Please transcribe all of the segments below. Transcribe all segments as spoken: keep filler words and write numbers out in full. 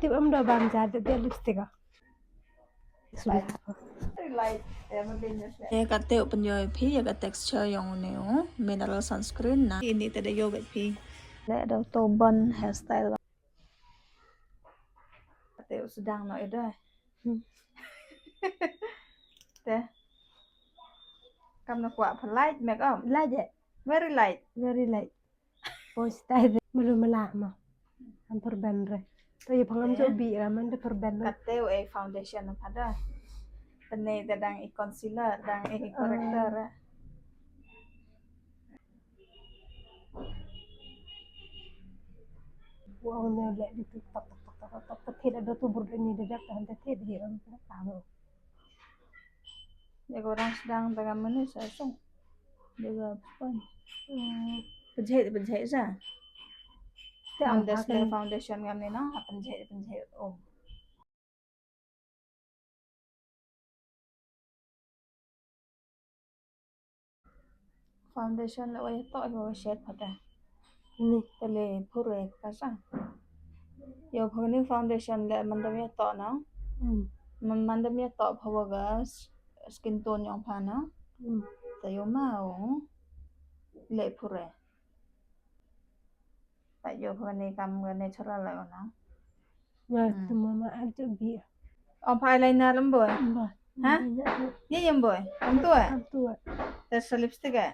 Tip em da bam ja de de lipstick ah. Ïa kata u pynïoh ïa phi ïa ka texture jong une u mineral sunscreen na. Ini te da ïoh bad phi. Le da to bun hairstyle. Kata u sdang noh ïa da. Hmm. Te. Kam na kwah pha light makeup. Light eh. Very light. Very light. Poi stai de. Malu mala ma. Am pyrben re. To ïa pangam jo bi ra man de pyrben re. Kata u e foundation na pada. Tene da dang i concealer, dang i corrector. Wow, ne le di tu tok tok tok tok tok tok. Thit da tu bur ni de dak han thit hi am ka. Ïa ka rang sdang da ka menu sa sung. Dia ka pun. Hmm. Pynjhit pynjhit sa. Te am dah sele foundation ngam ni no. Pynjhit pynjhit um. Foundation la wai to ïa shade pada. Ni. Tele pure ka sa. Ïa pha ni foundation le mandam ïa to no. Hmm. Mandam ïa to pha wa ga skin tone jong pha no. Hmm. Ta ïa ma o le pure. Ta ïa pha ni kam ga natural la no. Nga tu mama aja bi. Om pha eyeliner em boy. Ba. Ha? Ye em boy. Om tu eh. Om tu eh. Ter sa lipstick eh.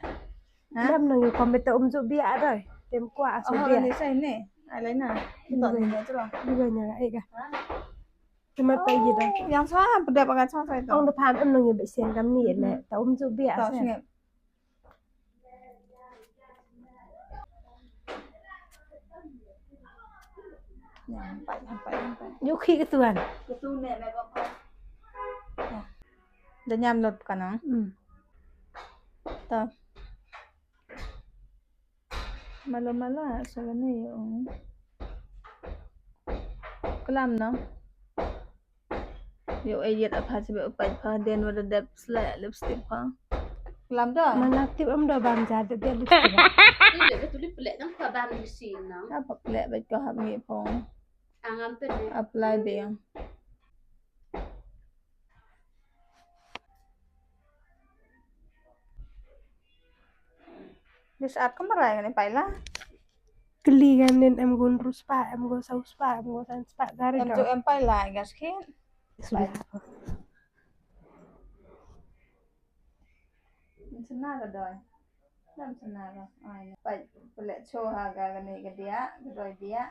Ha? Dam nang yu kombe ta um ju bia doi. Tem kwa asu bia. Oh, ni sai ni. Eyeliner. Ito ni ni tu lah. Ni ga nya ga ega. Cuma ta yi doi. Yang sa peda pakai sa sai tu. Ong da pam em nang yu be sian kam ni le. Ta um ju bia sa. Yu khi ka tuan. Da nyam lot ka nang. Hmm. Ta. Malo malo sa kane ïa ong. Klam no. Ïa u edit apa sebe u pait pha den wa da dep sleh lipstick pha. Klam da. Mana tip em da bam ja de de lipstick. Ide ka tulip pelek nang pha bam di si nang. Apa pelek bait ka hap ngi phong. Angam tu ne. Apply beng. Dis at kamera ngane paila. Kli ganin em gun rus pa, em gun saus pa, em gun sans pa gari. Em jo em paila gas khin. Sudah. Sena ka doi. Dam sena ka. Ai, pa pelek cho ha ka kane ka dia, ka doi dia.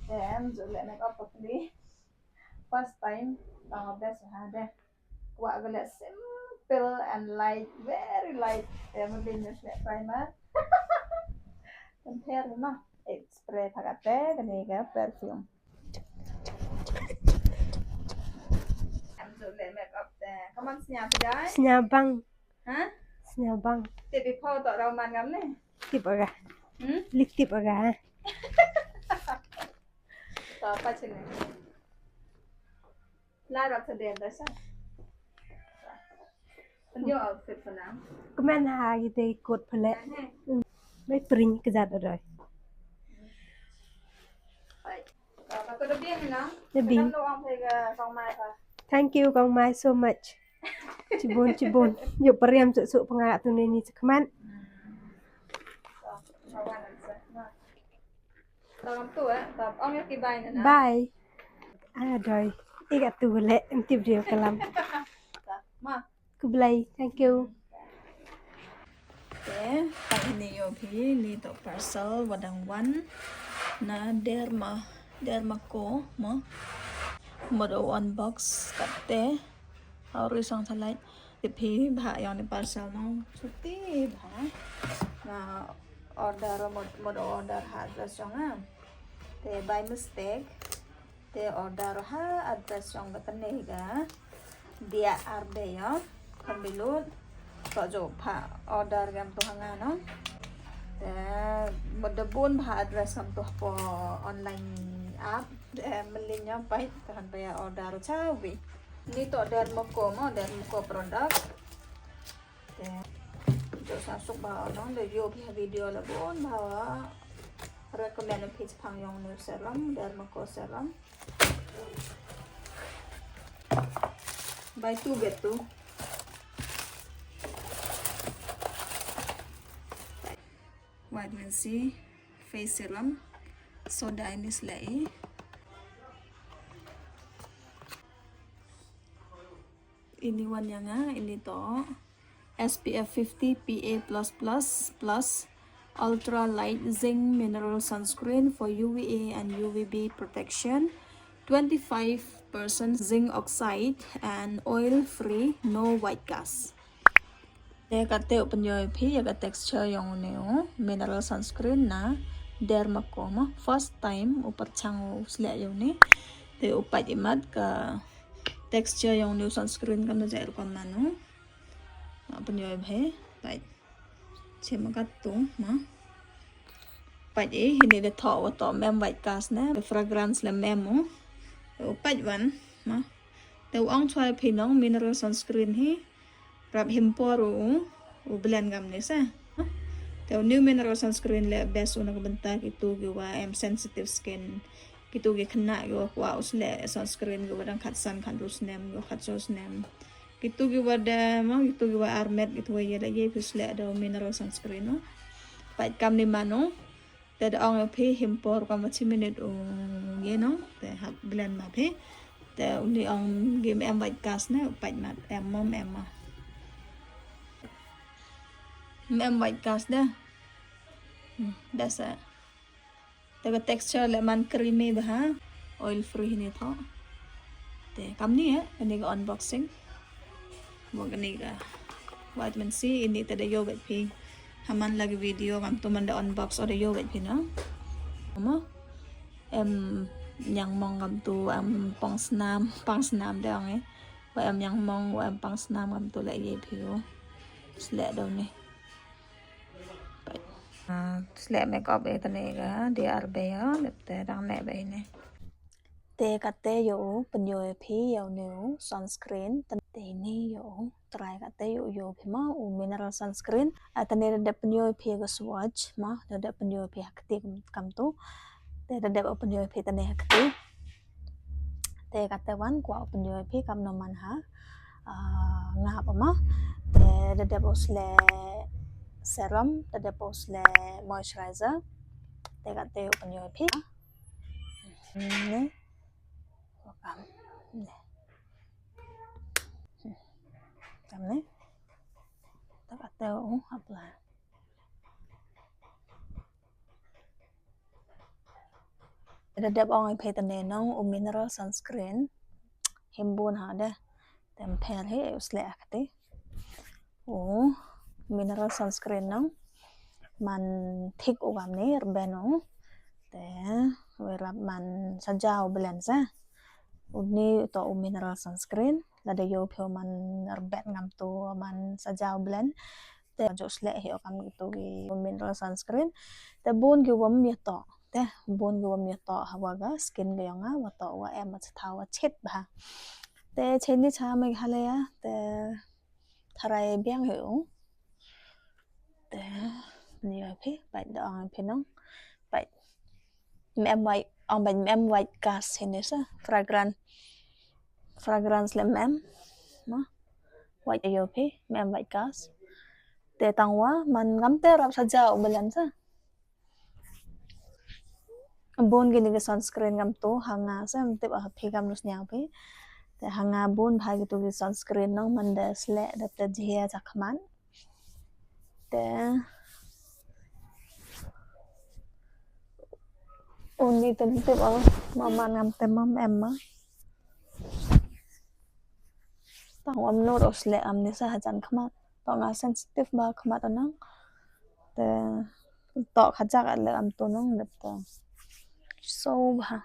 Em jo le makeup properly. First time, tang best ha deh. Kwah ka le simple and light, very light. Em le ne primer. Compare ma. Eh, spray pha kate kane ka perfume. Am tu le makeup te. Kaman snya pidai? Snya bang. Ha? Snya bang. Te bi pho to rau man ngam ne? Tip aga. Hmm? Li tip aga. To pa chene. La rap sa den da sa. Nyo outfit pa nang. Kmen ha ki te kot pale. Mai pring ka jat adoi. Thank you kong mai so much. Chibun chibun. Yu pariam suk suk panga tu ni ni chakman. Bye. Adoi. Iga tu le em tip dia kalam. Kublai. Thank you. Te, ta ini ïoh phi, ini to parcel wa dang wan na Derma, Derma Co mo. Mo do unbox kate. Auri song salai. Te phi bha ïoh ni parcel no. Suti bha. Na order mo, mo do order ha address jong nga. Te by mistake. Te order ha address jong ka tane ka. Dia arbe ïa. Kan bilut. Ko jo pha order gam tu hanga no. Te mo da bun pha address gam tu po online app. Te melin ïa pai tahan paya order chawi. Ni to Derma Co mo, Derma Co product. Te jo sa suk ba no da ïoh phi video la bun ba. Recommend page pang yong new serum, Dermaco serum. Buy two get two. Vitamin C face serum. Soda ini slei. Ini wan yang ah, ini to. S P F fifty, P A plus plus plus, ultra light zinc mineral sunscreen for U V A and U V B protection, twenty-five percent zinc oxide and oil free, no white cast. Te kate u pynjoi phi ya ka texture yong une u mineral sunscreen na Dermaco mo. First time u pyrchang u sleh yong une. Te u pait imat ka texture yong une u sunscreen kam da jai rukom mano. Nga pynjoi bha, pait. Che ma kat tu ma. Pait eh, hini da tho wa to mem white cast ne, fragrance la mem u. U pait wan ma. Te u ong chwa phi nong mineral sunscreen hi. Rap him por u, u blend ngam ne sa. Te u new mineral sunscreen le best u na ka bynta kitu ki wa em sensitive skin. Kitu ki khynnah ki wa kwah u sleh sunscreen ki wa dang khatsan khatru snem ki wa khatsaw snem. Kitu ki wa da mo, kitu ki wa armet, kitu wa ye da ye phi sleh da mineral sunscreen no. Pait kam ni mano. Te da ong phi him por kam wa chi minute u ye no. Te hap blend ma phi. Te uni ong gi em white cast ne, pait mat em mom em ma. Em white cast da. Hmm, da sa. Te ka texture le man creamy bha, oil free ni tho. Te kam ni eh, kani ka unboxing. Mo kani ka vitamin C, ini te da yo bad phi. Haman lagi video kam tu man da unbox o da yo bad phi no. Mo em nyang mong kam tu, em pang snam, pang snam da ong eh. Wa em nyang mong, wa em pang snam kam tu le ye phi o. Sleh do ni. Ah, sleh makeup eh tane ka, di arbe ya, dep te dang ne be ne. Te kate yo u pynjoi phi yo new sunscreen, te ni yo u try kate yo u yo phi ma u mineral sunscreen. Ah, tane da dep pynjoi phi ka swatch ma, da dep pynjoi phi ha kti kam tu. Te da dep pynjoi phi tane ha kti. Te kate wan kwah pynjoi phi kam no man ha. Ah, nga pa ma. Te da dep u sleh serum, da dep u sleh moisturizer. Te kate u pynjoi phi. Ni. Kam ni. Kam ni. Te kate u apply. Da dep ong i phi tane nong u mineral sunscreen. Him bun ha de. Tem pher hi u sleh kati. U mineral sunscreen nong. Man thik u kam ni rben u. Te we rap man sajaw blend sa. U ni to u mineral sunscreen. Lada yo phi man rben ngam tu man sajaw blend. Te ju sleh hi o kam kitu ki mineral sunscreen. Te bun ki wam ya to. Te bun ki wam ya to ha wa ga skin ga yong nga wa to wa em wa thaw wa chit bha. Te chini cha Meghalaya te tharai biang hi u. Te ni wa phi pait da ong phi nong. Pait. Mem white, ong bad mem white cast hini sa fragrant, fragrance le mem ma white ayo phi mem white cast. Te tang wa man ngam te rap sajaw u blend sa. Bun kini ki sunscreen ngam tu ha nga sa, ngam tip ha phi kam nus nyang phi. Te ha nga bun bha kitu ki sunscreen nong man da sleh da te jia cha khmat. Te uni te tip o ma man ngam te mam em ma. Tang wam nur o sleh am ni sa hajan khmat. To nga sensitive ba khmat anang. Te to khajak le am tu nong dep to. So ba.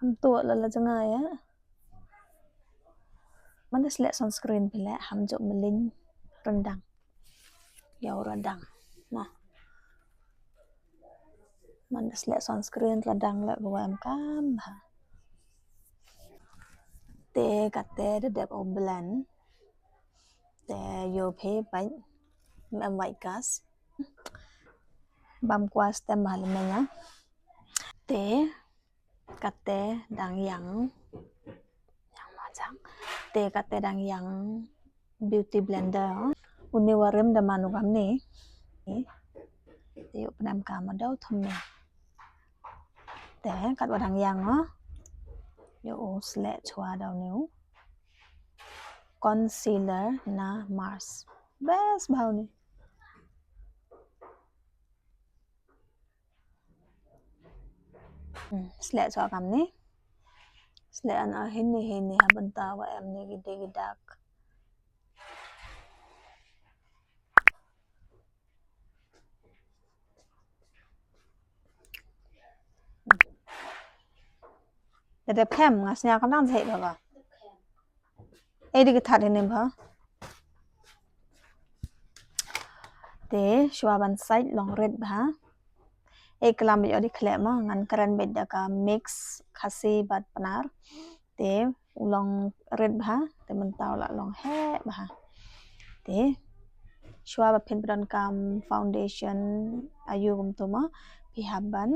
Am tu la la janga ya. Man da sleh sunscreen phi leh ham jok melin rendang. Yow rendang. Nah. Man da sleh sunscreen rendang leh gwa em kam ha. Te kate da dep o blend. Te yo phi pait mem white cast. Bam kwai stem ba ha lymeng. Te kata dang ïang, ïang ma jang. Te kata dang ïang beauty blender. Une u rim da man u kam ne. Te ïoh pyndonkam da u thum ne. Te katwa dang ïang, ïoh u sleh chwa da une u concealer na Mars. Best bha une. Hmm, sleh chwa kam ne. Sleh an a hin ne hin ne ha bynta wa em ne ki dei ki dak. Da dep khem, nga sngew kam dang jheh bha ba. Ei, dei ki that hi ne bha. Te shuwa ban sait long rit bha. Ei, klam bad ïoh dei khleh mo, ngan kren bad da ka mix Khasi bad Pnar. Te u long rit bha, te mynta u la long heh bha. Te shuwa ba phin pyndonkam foundation aïu kumto mo, phi hap ban,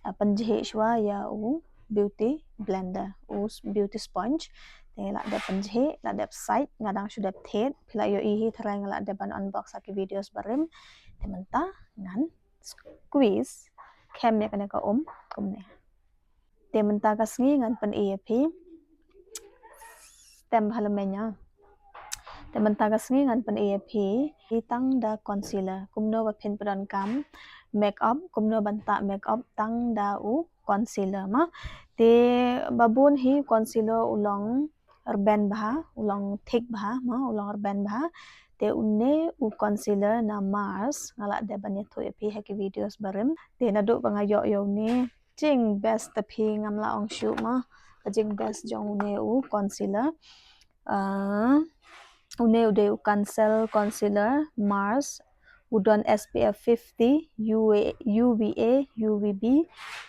ah, pynjhieh shuwa ïa u beauty blender, u s-, beauty sponge. Te la dep pynjhieh, la dep sait, nga dang shu dep thied, phi la ïohi hi tharai nga la dep ban unbox ha ki videos barim. Te mynta ngan squeeze, khem ïa kane ka um kumne. Te mynta ka sngi ngan pyni ïa phi. Stem ha lymeng. Te mynta ka sngi ngan pyni ïa phi, phi tang da concealer. Kumno ba phin pyndonkam makeup, kumno ban tah makeup tang da u concealer mo. Te ba bun hi concealer u long rben bha, u long thick bha mo, u long rben bha. Te une u concealer na Mars, nga la dep ban ïathuh ïa phi ha ki videos barim. Te naduh ba nga ïoh ïa une, jing best ta phi ngam lah ong shuh mo. Ka jing best jong une u concealer. Ah, une u dei u Cancel Concealer Mars. U don S P F fifty, U A, U V A, U V B,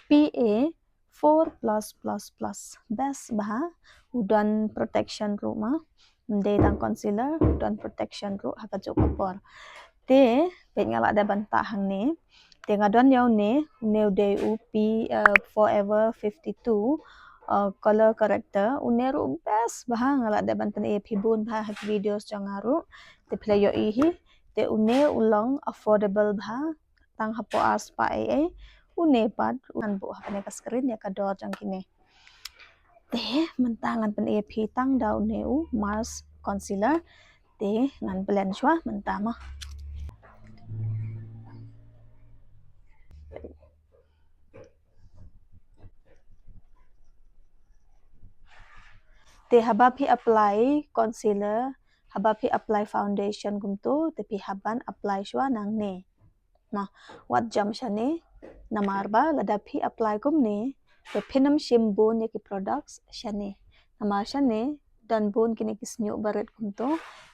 P A, four plus plus plus. Best bha, u don protection ruh mo. Ym dei tang concealer, u don protection ruh ha kajuh ka por. Te peit nga la dep ban tah hangne. Te nga don ïa une, une u dei u P, eh, Forever fifty-two, eh, color corrector. Une ruh best bha, nga la dep ban pyni ïa phi bun bha ha ki videos jong nga ruh. Te phi la ïohi hi. Te une u long affordable bha, tang hapoh ar spah A A. Une pat ngan buh ha kane ka screen ïa ka dor jong kine. Te mynta ngan pyni ïa phi tang da une u Mars concealer. Te ngan blend shuwa mynta mo. Te haba phi apply concealer, haba phi apply foundation kumto, te phi hap ban apply shuwa nangne. Mo, wat jam shane, namar ba lada phi apply kumne, te phin ym shim bun ïa ki products shane. Namar shane don bun kine ki shñiuh barit kumto.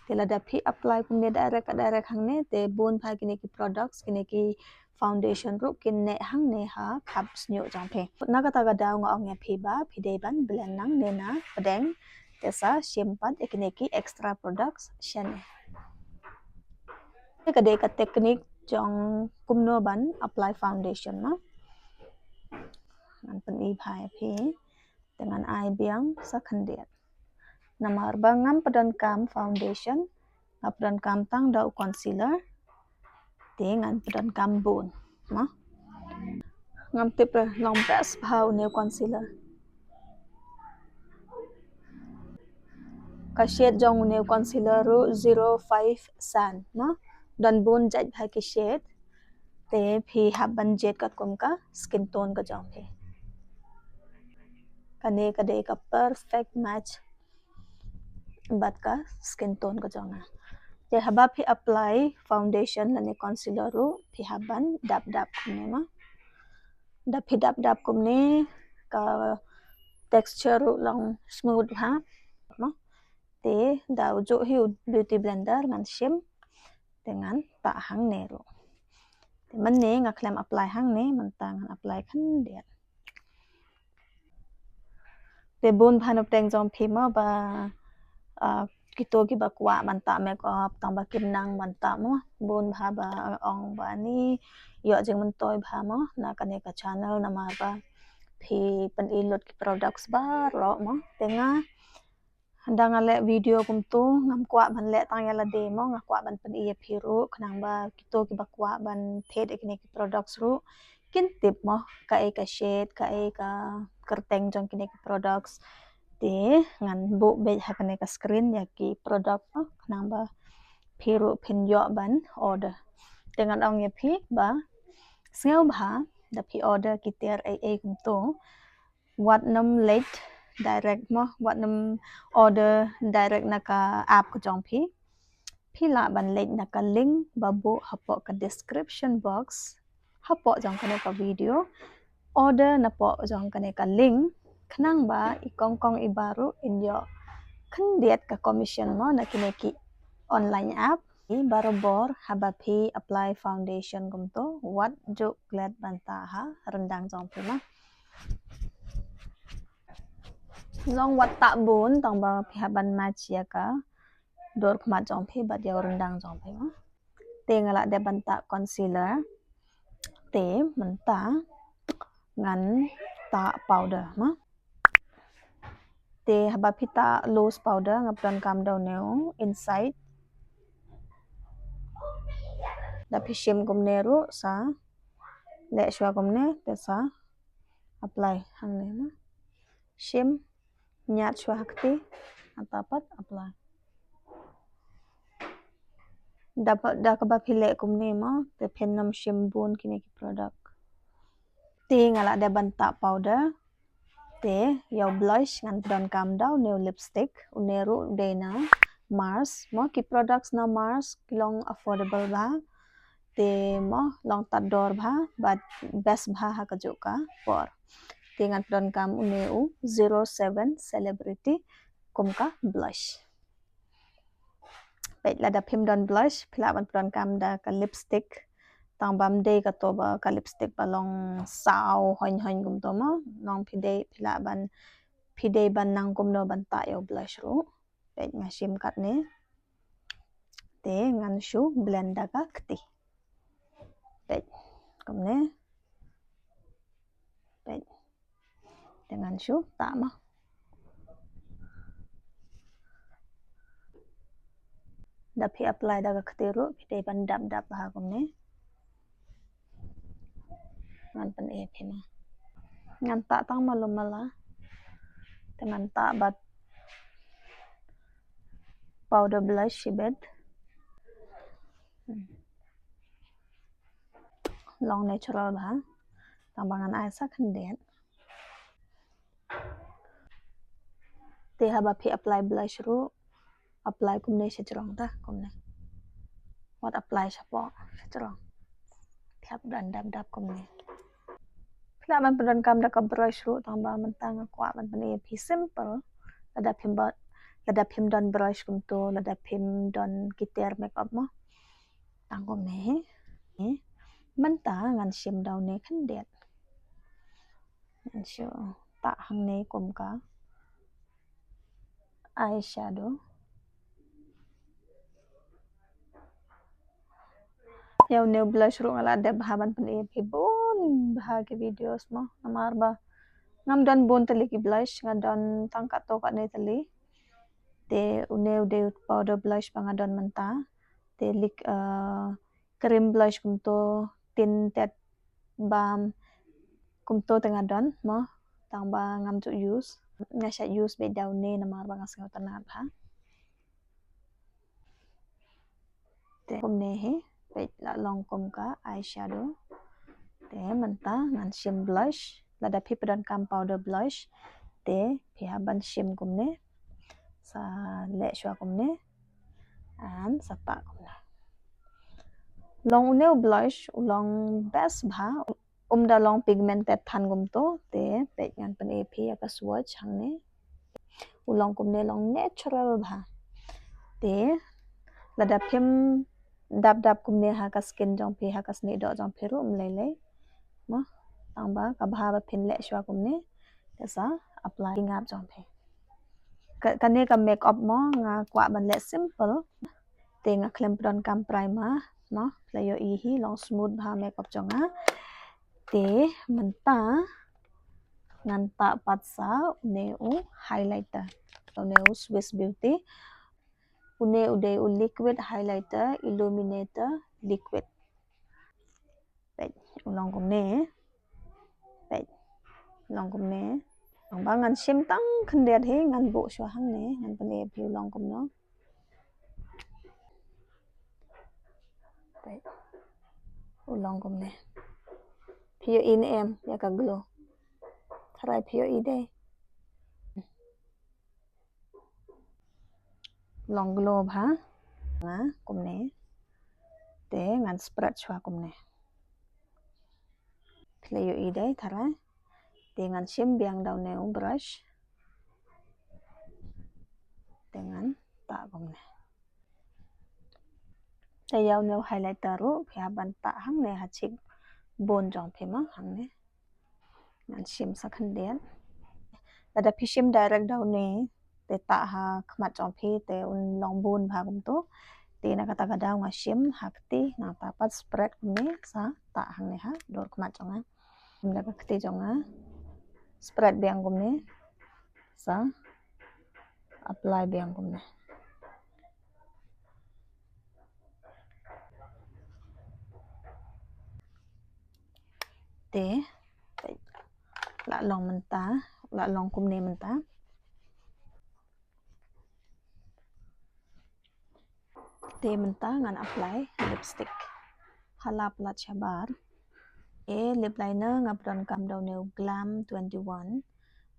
Te lada phi apply kumne direct ka direct hangne, te bun bha kine ki products, kine ki foundation ruh kin neh hangne ha khap shñiuh jong phi. Na kata ka daw nga ong ïa phi ba phi dei ban blend nangne na pdeng, te sa shim pat ïa kine ki extra products shane. Ka dei ka technique jong kumno ban apply foundation mo. Ngan pyni bha ïa phi. Te ngan ai biang sa khyndiat. Namar ba ngam pyndonkam foundation, nga pyndonkam tang da u concealer. Te ngan pyndonkam bun mo. Ngam tip re long best bha une u concealer. Ka shade jong une u concealer ruh zero five san mo. Don bun jait bha ki shade. Te phi hap ban jied katkum ka skin tone ka jong phi. Kane ka dei ka perfect match bad ka skin tone ka jong nga. Te haba phi apply foundation lane concealer ruh phi hap ban dap dap kumne mo. Da phi dap dap kumne ka texture ruh long smooth ha mo. Te da u juh hi u beauty blender ngan shim. Te ngan tah hangne ruh. Te mynne nga khlem apply hangne, mynta ngan apply khyndiat. Te bun bha na pdeng jong phi mo ba, ah, kito kiba kwah ban tah makeup tang ba kim nang ban tah mo, bun bha ba ong ba ni ïoh jingmyntoi bha mo na kane ka channel namar ba phi pyni lut ki products baroh mo. Te nga haba nga leh video kumto ngam kwah ban leh tang ïa lade mo, nga kwah ban pyni ïa phi ruh khnang ba kito kiba kwah ban thied ïa kine ki products ruh kin tip mo kaei ka shade, kaei ka kyrteng jong kine ki products. Te ngan buh beit ha kane ka screen ïa ki product mo khnang ba phi ruh phin ïoh ban order. Te ngan ong ïa phi ba sngewbha da phi order ki tiar ei ei kumto, wat nym leit direct mo, wat nym order direct na ka app ka jong phi. Phi lah ban leit na ka link ba buh hapoh ka description box hapoh jong kane ka video. Order napoh jong kane ka link khnang ba i kong kong i baroh in ïoh khyndiat ka commission mo na kine ki online app. I barabor haba phi apply foundation kumto wat ju klet ban tah ha ryndang jong phi mo. Long wat tah bun tang ba phi hap ban match ïa ka dur khmat jong phi bad ïa u ryndang jong phi mo. Te nga lah dep ban tah concealer. Te mynta ngan tah powder mo. Te haba phi tah loose powder nga pyndonkam da une u Insight. Da phi shim kumne ruh sa leh shuwa kumne te sa apply hangne mo. Shim, ñiad shuwa ha kti, hangta pat apply. Da ba, da kaba phi leh kumne mo te phin nym shim bun kine ki product. Te nga lah dep ban tah powder. Te ïa u blush ngan pyndonkam da une u lipstick, une ruh u dei na Mars mo. Ki products na Mars ki long affordable bha. Te mo long tad dor bha bad best bha ha kajuh ka por. Te ngan pyndonkam une u zero seven Celebrity kum ka blush. Peit lada phim don blush phi lah ban pyndonkam da ka lipstick. Tang bym dei kato ba ka lipstick ba long saw hoiñ hoiñ kumto mo. Long phi dei phi lah ban, phi dei ban nang kumno ban tah ïa u blush ruh. Peit nga shim katne. Te ngan shu blend da ka kti. Peit kumne. Peit. Te ngan shu tah mo. Da phi apply da ka kti ruh phi dei ban dap dap bha kumne. Ngan pyni phi mo. Ngan tah tang malu mala. Te ngan tah bad powder blush shibit. Hmm. Long natural bha. Tang ba ngan ai sa khyndiat. Te haba phi apply blush ruh apply kumne sha jrong ta kumne. Wat apply shapoh sha jrong. Phi hap don dap dap kumne. Phi lah ban pyndonkam da ka brush ruh tang ba mynta nga kwah ban pyni ïa phi simple. Lada phim ba, lada phim don brush kumto, lada phim don ki tiar makeup mo. Tang kumne hi. Mynta ngan shim da une khyndiat. Ngan shu tah hangne kum ka eyeshadow. Ïa une u blush ruh nga la dep bha ban pyni ïa phi bun bha ki videos mo namar ba ngam don bun tylli ki blush, nga don tang katto katne tylli. Te une u dei u powder blush ba nga don mynta. Te lik, eh, cream blush kumto, tint tet balm kumto te nga don mo, tang ba ngam ju use. Nga shait use beit da une namar ba nga sngewtynnat bha. Te kumne hi, peit la long kum ka eyeshadow. Te mynta ngan shim blush, lada phi pyndonkam powder blush te phi hap ban shim kumne. Sa leh shuwa kumne. An sa tah kumne. Long une u blush u long best bha. Um da long pigmented than kumto te peit ngan pyni ïa phi ïa ka swatch hangne. U long kumne long natural bha. Te lada phim dap dap kumne ha ka skin jong phi, ha ka snieh doh jong phi ruh um lei lei. Mo, tang ba ka bha ba phin leh shuwa kumne. Te sa apply ki ngap jong phi. Ka, kane ka makeup mo nga kwah ban leh simple. Te nga khlem pyndonkam primer mo, phi la ïohi hi long smooth bha makeup jong nga. Te mynta ngan tah pat sa une u highlighter, une u Swiss Beauty. Une u dei u liquid highlighter, illuminator liquid. Peit, u long kumne. Peit, u long kumne. Nang ba ngan shim tang khyndiat hi, ngan buh shuwa hangne, ngan pynleh phi u long kumno. Peit, u long kumne. Phi ïohi ne em ïa ka glow? Tharai phi ïohi dei. Long glow bha. Nga kumne. Te ngan spread shuwa kumne. Phi la ïohi dei tharai. Te ngan shim biang da une u brush. Te ngan tah kumne. Te ïa une u highlighter ruh phi hap ban tah hangne ha cheek bone jong phi mo, hangne. Ngan shim sa khyndiat. Lada phi shim direct da une te tah ha khmat jong phi te un long bun bha kumto. Te na kata ka daw nga shim ha kti, nangta pat spread kumne sa tah hangne ha dur khmat jong nga. Shim da ka kti jong nga, spread biang kumne, sa apply biang kumne. Te la long mynta, la long kumne mynta. Te mynta ngan apply lipstick. Hala palat shabar. E lip liner nga pyndonkam da une u Glam twenty-one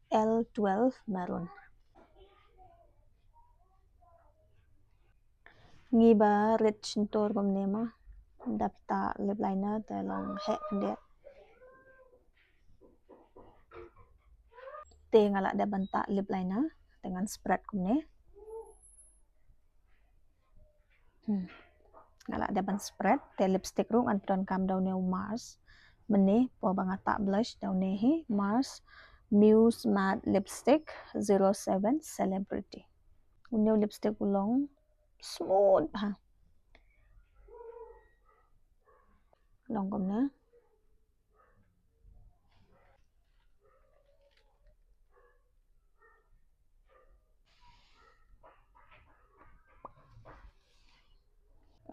L twelve maroon. Ngi ba rit shyntur kumne mo. Da phi tah lip liner te long heh khyndiat. Te nga lah dep ban tah lip liner, te ngan spread kumne. Hmm. Nga lah dep ban spread, te lipstick ruh ngan pyndonkam da une u Mars. Mynne por ba nga tah blush da une hi, Mars Muse Matte Lipstick zero seven Celebrity. Une u lipstick u long smooth bha. Long kumne.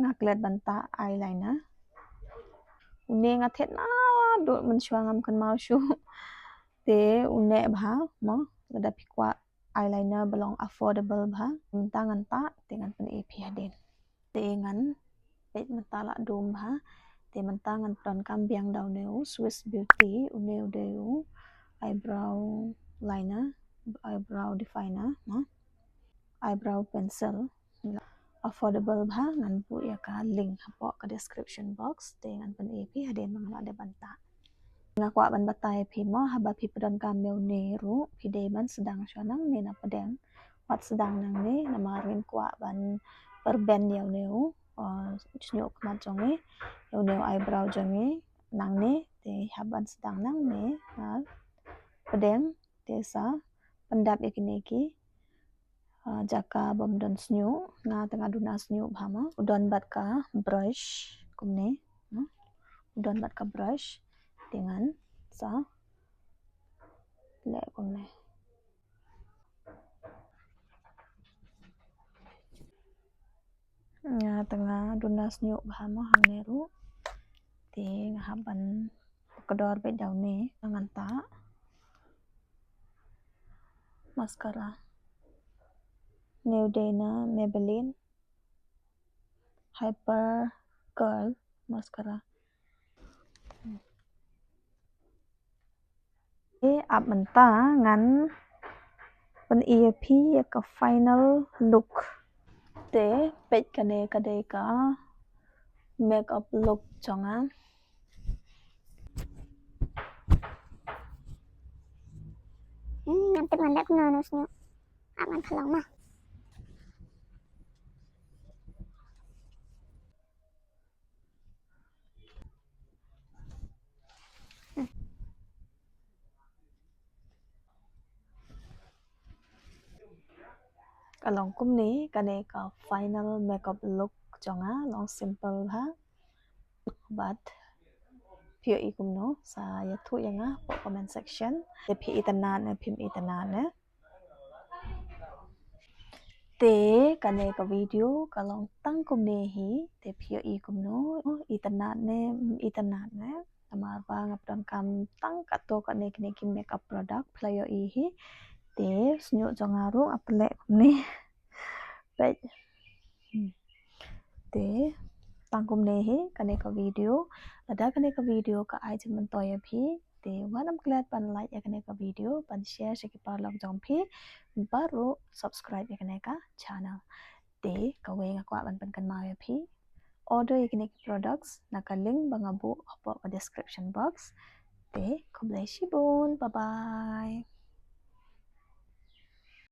Nga klet ban tah eyeliner. Une nga thied naduh mynshuwa, ngam kynmaw shuh. Te une bha mo, lada phi kwah eyeliner ba long affordable bha. Mynta ngan tah, te ngan pyni phi hadien. Te ngan peit mynta lah dum bha. Te mynta ngan pyndonkam biang da une u Swiss Beauty, une u dei u eyebrow liner, eyebrow definer, na eyebrow pencil. Affordable bha, ngan buh ïa ka link hapoh ka description box, te ngan pyni phi hadien ba nga lah dep ban tah. Nga kwah ban batai phi mo, haba phi pyndonkam ïa une ruh phi dei ban sdang shuwa nangne na pdeng. Wat sdang nangne namar ngin kwah ban pyrben ïa une u, uh, shñiuh khmat jong ngi, ïa une u eyebrow jong ngi nangne, te hap ban sdang nangne na pdeng, te sa pyndap ïa kine ki, uh, jaka bym don shñiuh. Nga te nga duna shñiuh bha mo. U don bad ka brush kumne, hmm? U don bad ka brush, te ngan sa leh kumne. Nga te nga duna shñiuh bha mo hangne ruh. Te nga hap ban kdor beit da une, ngan tah mascara. Une u dei na Maybelline Hyper Curl mascara. Te ap mynta ngan pyni ïa phi ïa ka final look. Te peit kane ka dei ka makeup look jong nga. Hmm, ngam tip ngan leh kumno, nus nyu. Ap ngan pynlong ma. Ka long kumne kane ka final makeup look jong nga, long simple ha. Bad phi ïohi kumno, sa ïathuh ïa nga hapoh comment section. Te phi itynnad ne phim itynnad ne. Te kane ka video ka long tang kumne hi. Te phi ïohi kumno, itynnad ne, itynnad ne. Namar ba nga pyndonkam tang katto katne kine ki makeup product, phi la ïohi hi. Te shñiuh jong nga ruh nga pynleh kumne. Peit. Hmm. Te tang kumne hi kane ka video. Lada kane ka video ka ai jingmyntoi ïa phi, te wat nym klet ban like ïa kane ka video, ban share sha ki paralok jong phi, bad ruh subscribe ïa kane ka channel. Te kawei nga kwah ban pynkynmaw ïa phi, order ïa kine ki products na ka link ba nga buh hapoh ka description box. Te khublei shibun, bye bye.